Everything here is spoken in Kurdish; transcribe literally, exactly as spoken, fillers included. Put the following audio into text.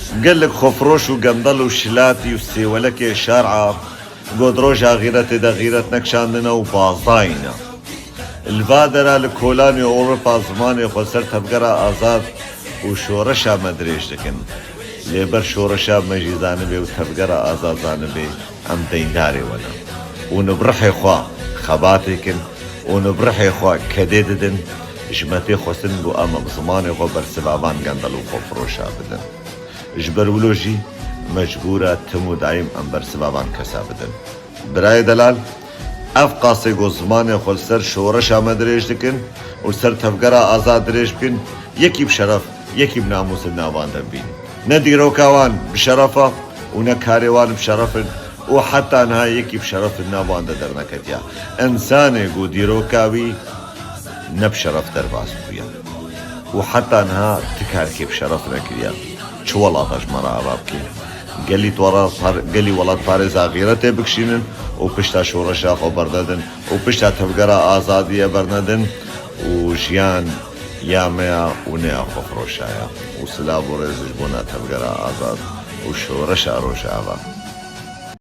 Gelek xwefiroş û gendel û şilatî û sêwelekê şer'a got roja xîretê de xîret nekişandine û bazayîne. Li va dera li kolanê Ewropa zimanê xwe ser tevgera azad û şoreşa me dirêj dikin. Lê ber şoreşa me jî zanibê û tevgera azad zanibê em deyndarê we ne. Û nib rihê xwe xebatê kin û nib rihê xwe kedê didin, ji me tê xwestin ku em bi zimanê xwe bersiva van gendel û xwefiroşa bidin. Ji ber wilo jî mecbûr e tim û daîm em bersiva van kesa bidin. Birayê delal, ev qasê ku zimanê xwe li ser şoreşa me dirêj dikin û li ser tevgera azad dirêj bikin, yekî bi şeref, yekî bi namûs li nav wan de bibînin. Ne dîroka wan bi şeref e û ne karê wan bi şeref in û heta niha yekî bi şeref li nav wan de derneketiye. Însanê ku dîroka wî ne bi şeref derbas bûye û heta niha ti karkê bi şeref nekiriye. Çi welata ji me re ava bike? Gelî welat par-, gelî welatparêza xîretê bikişînin û pişta şoreşa xwe bernedin û pişta tevgera azadiyê bernedin û jiyan ya me ya û ne ya xwefiroşa ya. Û silav û rêz ji bona tevgera azad û şoreşa Rojava.